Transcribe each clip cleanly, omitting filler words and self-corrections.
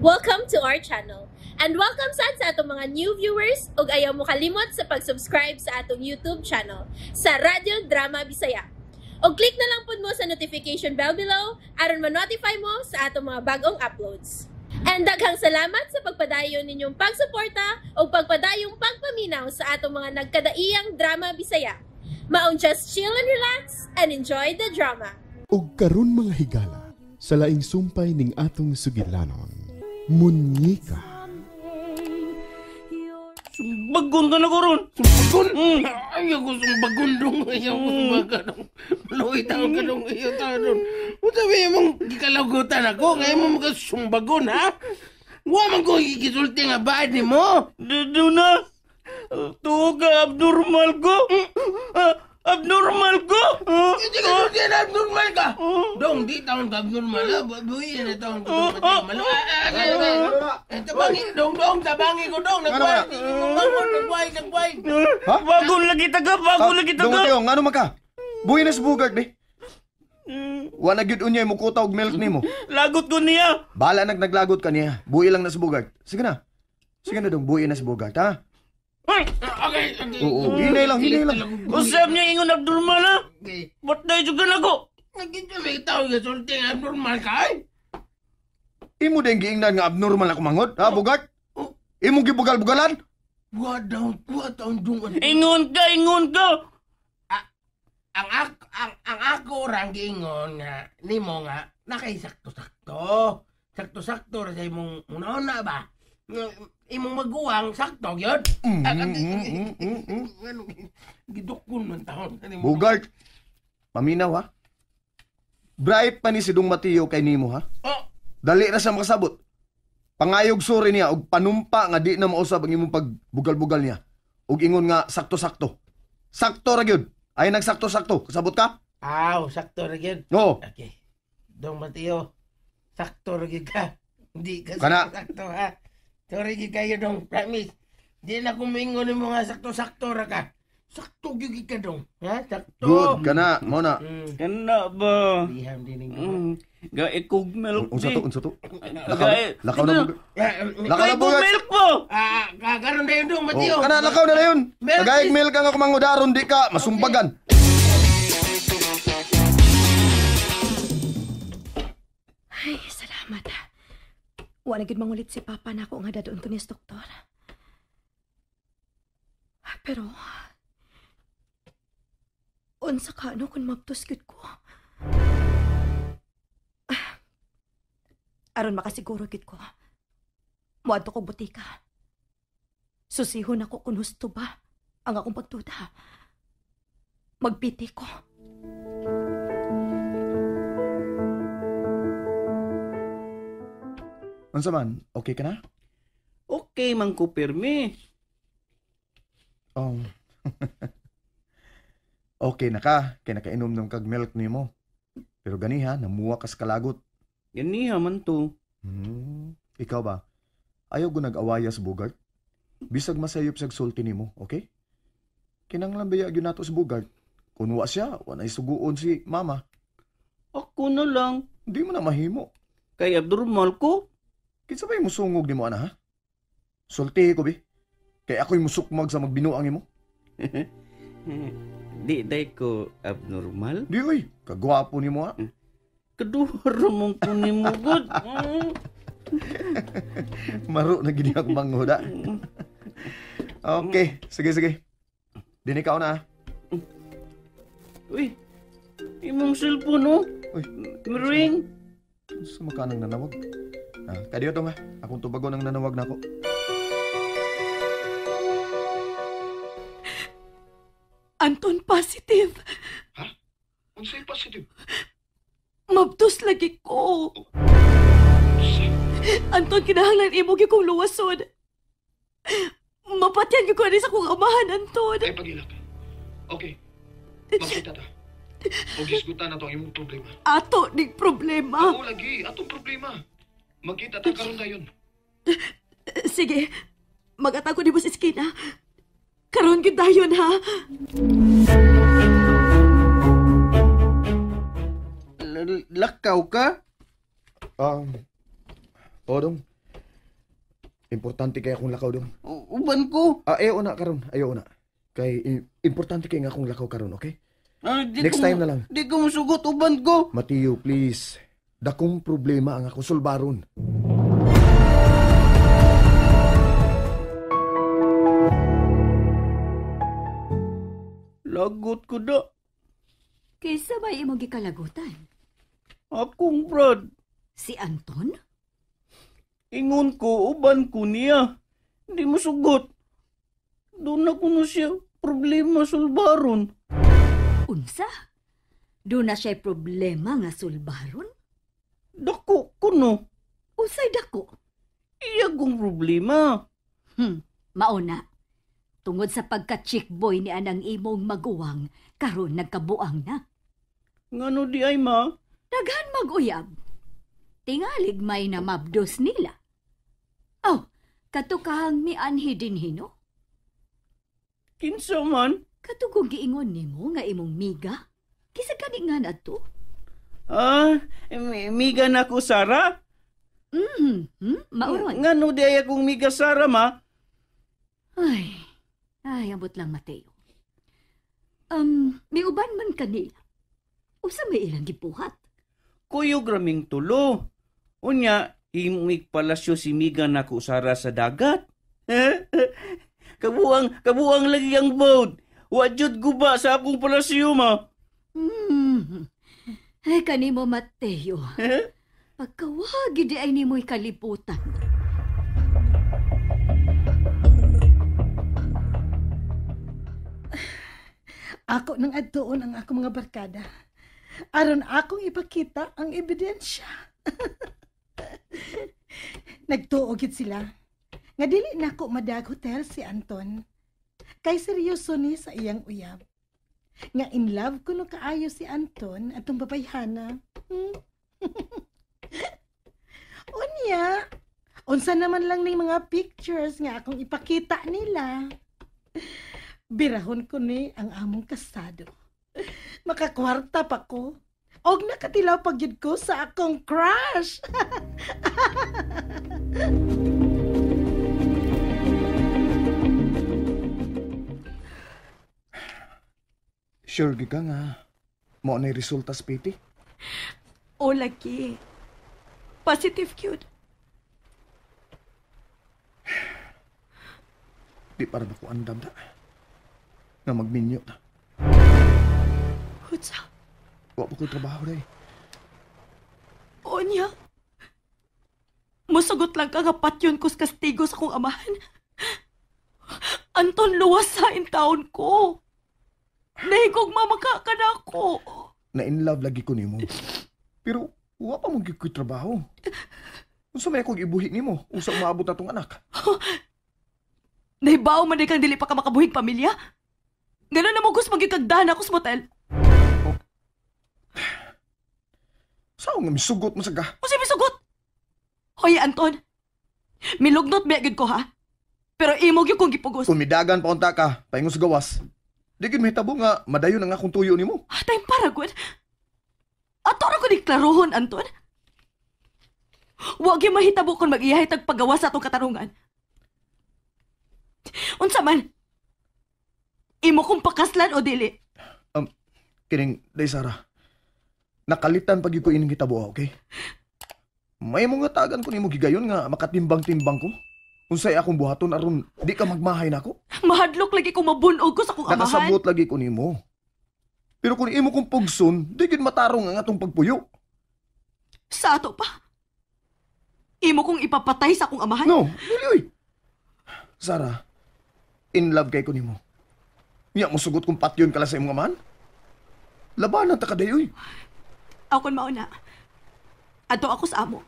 Welcome to our channel. And welcome sad sa atong mga new viewers ug ayaw mo kalimot sa pag-subscribe sa atong YouTube channel sa Radyo Drama Bisaya. Og click na lang pud mo sa notification bell below aron ma-notify mo sa atong mga bagong uploads. And daghang salamat sa pagpadayon ninyong pagsuporta ug pagpadayong pagpaminaw sa atong mga nagkadaiyang drama Bisaya. Maong just chill and relax and enjoy the drama. Og karon mga higala, sa laing sumpay ning atong sugilanon, Munyika. Sumbagon ka na ko ron. Sumbagon? Ayaw ko sumbagon dong. Ayaw ko sumbagon dong. Maluwi taon ka dong. Ayaw taon dong. Unsa ba imong gikalagutan ako? Ngayon mo makasumbagon, ha? Wa man ko gisulti nga baad nimo. Doon na. Tuo ka, abnormal ko. Abnormal ko. Hindi ka sulti na abnormal ka. Dong, di taon ka abnormal, ha? Buhi na taon ka. Tabangi, dong, dong, tabangi ko, dong. Nagbuhay, nagbuhay, nagbuhay. Bagong lagi taga, bagong lagi taga. Dong, Teo, nga naman ka? Buhi na sa bugart, di. Wa na gyud unya mo kuta og milk nimo. Lagot ko niya. Bahala naglagot ka niya. Buhi lang na sa bugart. Sige na. Sige na, dong, buhi na sa bugart, ha? Okay. Oo, hinay lang, hinay lang. Usap niya ingon abnormal, ha? Ba't na juga na ko? Nagkita may tao nga sulti nga abnormal ka, ay? Imo din giingnan nga abnormal ako mangod, ha, Bugart? Imong gibugal-bugalan? Wa daw dong. Ingon ka, ingon ka! Ang ako rang giingon nga, nimo nga, nakay sakto-sakto. Sakto-sakto ra sa imong una-una ba? Imong maguwang sakto gyud. Gidukon man taon. Bugart, paminaw ha. Bright pa ni si Dong Mateo kay nimo ha. Oh. Dali ra sa makasabot. Pangayog suri niya og panumpa nga di na mausab ang imong pagbugal-bugal niya. Og ingon nga sakto-sakto. Sakto ra gyud. Ay nagsakto-sakto. Kasabot ka? Aw, sakto ra gyud. Oo. Okay. Dong Mateo, sakto ra gyud ka. Hindi ka sakto ha. Sorry gyud kayo dong, promise. Di na kumingon nimo nga sakto-sakto ra ka. Sakto gyud ka dong, ha? Sakto. Good kana, mo na. Kana ba? Diham din ning. Gaikog milk. Unsa to, unsa to? Lakaw na. Lakaw na milk po. Karon dayon dong, Mateo. Kana lakaw na dayon. Kagaig milk ang ako mangudaron di ka masumbagan. Ay, salamat. Wala gid mangulit si Papa na ako nga dadoon ko ni doktor. Pero unsa ka ano kung mabtos gid ko? Aron makasiguro gid ko. Moadto ko butika. Susihon ako kung husto ba ang akong pagduda. Magbiti ko. Unsa man, okay ka na? Okay man ko, pirmi. Oh. Okay na ka, kay nakainom ng kag milk nimo. Pero ganiha, namuwa kas kalagot. Ganiha man to. Ikaw ba? Ayaw ko nag-awaya sa Bugart. Bisag masayop sa sulti nimo, okay? Kinanglan baya gyud nato sa Bugart. Kung wa siya, wa nay suguon si mama. Ako na lang. Di mo na mahimo. Kay abnormal ko. Kinsa ba yung musungog nimo ana ha? Sultihi ko bi. Kay ako'y musukmag sa magbinuang imo. Di day ko abnormal? Di oy, kagwapo nimo ha. Kaduha ra mong ko nimo gud. Maro na gid ako manghuda. Okay, sige sige. Dini ka na. Uy. Imong cellphone oh. Uy, ring. Sa makanang nanawag. Kadiyo to nga. Akong tubagon ang nanawag nako. Anton, positive. Ha? Unsay positive? Mabtos lagi ko. Anton, kinahanglan imo gyud kong luwason. Mapatyan gyud ko ani sa akong amahan, Anton. Ay, pagilak. Okay. Magkita ta. O gisgutan na to ang imong problema. Ato ning problema. Oo lagi, atong problema. Magkita ta karon dayon. Sige. Mag-atag ko nimo sa eskina. Karon gyud dayon ha. Lakaw ka? Oo, dong. Importante kay akong lakaw dong. Uban ko. Ayaw na karon, ayaw na. Kay importante kay nga akong lakaw karon, okay? Di Next ko time na lang. Di ko musugot, uban ko. Mateo, please. Dakong problema ang akong sulbaron. Lagot ko da. Kaysa may imong gikalagutan? Akong brad. Si Anton? Ingon ko, uban ko niya. Hindi mo sugot. Doon na kuno siya problema sulbaron. Unsa? Doon na siya problema nga sulbaron? Dako kuno. Unsay dako? Iya kong problema. Mauna. Tungod sa pagka-chick boy ni anang imong maguwang, karon nagkabuang na. Ngano di ay ma? Daghan mag-uyab. Tingalig may namabdos nila. Oh, katukahang mianhi din hino? Kinsa man? Katugong giingon nimo nga imong miga? Kisa gani nga na to? Miga na ko, Sara? Mauron. Ngano di ay akong miga, Sara, ma? Ay, ambot lang, Mateo. Miuban man kanila. Usa may ilang gibuhat. Kuyog raming tulo. Unya, himig palasyo si miga na ko, Sara, sa dagat. Kabuang lagi ang boat. Wa jud guba sa akong palasyo, ma. Ay, kanimo, Mateo. Pagkawagi di ay nimo'y kalibutan. Ako nang adtuon ang akong mga barkada. Aron akong ipakita ang ebidensya. Nagtuo gid sila. Nga dili nako madag hotel si Anton. Kay seryoso ni sa iyang uyab. Nga in love kuno kaayo si Anton atong babayhana. Unya, unsa naman lang ning mga pictures nga akong ipakita nila. Birahon ko ni ang among kasado. Makakwarta pa ko. Og nakatilaw pag yun ko sa akong crush. Sure gyud ka nga mao na resulta sa PT? O lagi. Positive cute. Di para ba ko andam ta? Nga magminyo ta. Unsa? Wa pa ko'y trabaho day. Onya. Musugot lang ka nga patyon ko sa kastigo sa kong amahan. Anton, luwas sa intaon ko. Nahigog mamaka ka na ako. Na in love lagi ko nimo. Pero wa pa mo gyud ko'y trabaho. Unsa may akong ibuhi nimo usa maabot atong anak? Nahibaw man di kang dili pa ka makabuhig pamilya. Ganun na mo gusto magigagdahan ako sa motel. Oh. Sao nga misugot mo sa ga? Unsa misugot? Hoy Anton, milugnot biya gyud ko ha. Pero imo gyud kong gipugos. Kung midagan pa unta ka, paingon sa gawas. Di gyud mahitabo nga madayon ang akong tuyo nimo. Atay para gud. Ato ra ko ni klarohon, Anton. Wa gyud mahitabo kon mag-iyahay tag paggawas sa atong katarungan. Unsa man? Imo kong pakaslan o dili? Kining, day Sara. Nakalitan pag ko ining hitabo, okay? May mga tagan ko nimo gigayon nga makatimbang-timbang ko. Unsay akong buhaton aron di ka magmahay nako? Mahadlok lagi ko mabunog ko sa akong amahan. Nakasabot lagi ko nimo. Pero kung imo kong pugson, di gid matarong ang atong pagpuyo. Sa ato pa. Imo kong ipapatay sa akong amahan? No, dili oy. Sara, in love kay ko nimo. Nya mo sugot kung patyon ka lang sa imong amahan? Labanan ta ka dayoy. Akon mauna. Adto ako sa amo.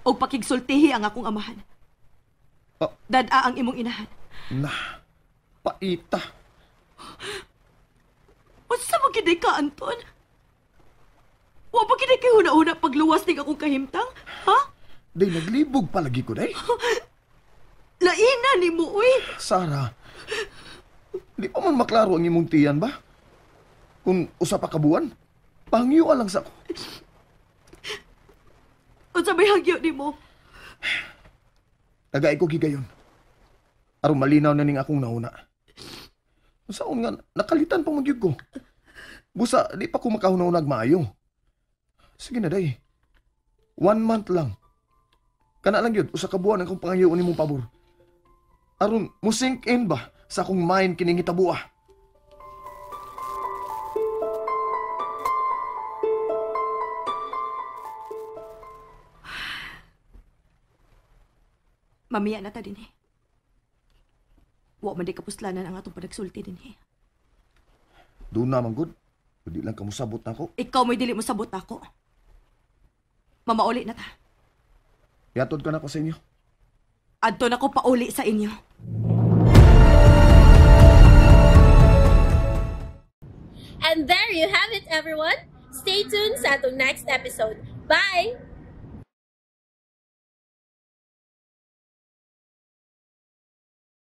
Og pakigsultihi ang akong amahan. Dad-a ang imong inahan. Nah, paita. Unsa man gid ka, Anton? Wa pa gid kay huna-huna pagluwas ning akong kahimtang, ha? Day naglibog palagi ko day. Laina nimo uy. Sara, di pa man maklaro ang imong tiyan ba? Kung usa pa ka buwan, pahangyoa lang sa ako. Unsa may hangyo nimo? Tagay ko gigayon. Aron malinaw na ning akong nauna. Saon nga, nakalitan pa magyud ko. Busa, di pa ko makahuna-hunag maayo. Sige na, day. 1 month lang. Kana lang yun, usa ka buwan ang akong pangayoon nimong pabor. Aron, mo-sink in ba sa akong mind kining hitabua? Mamiya na ta din eh. Wa man di kapuslanan ang atong panagsulti din eh. Doon na, manggod. Di lang kamusabot na ako. Ikaw mo'y dili mo sabot ako. Mamauli na ta. Yatod ka na ko sa inyo. Adto na ko pauli sa inyo. And there you have it, everyone. Stay tuned sa atong next episode. Bye!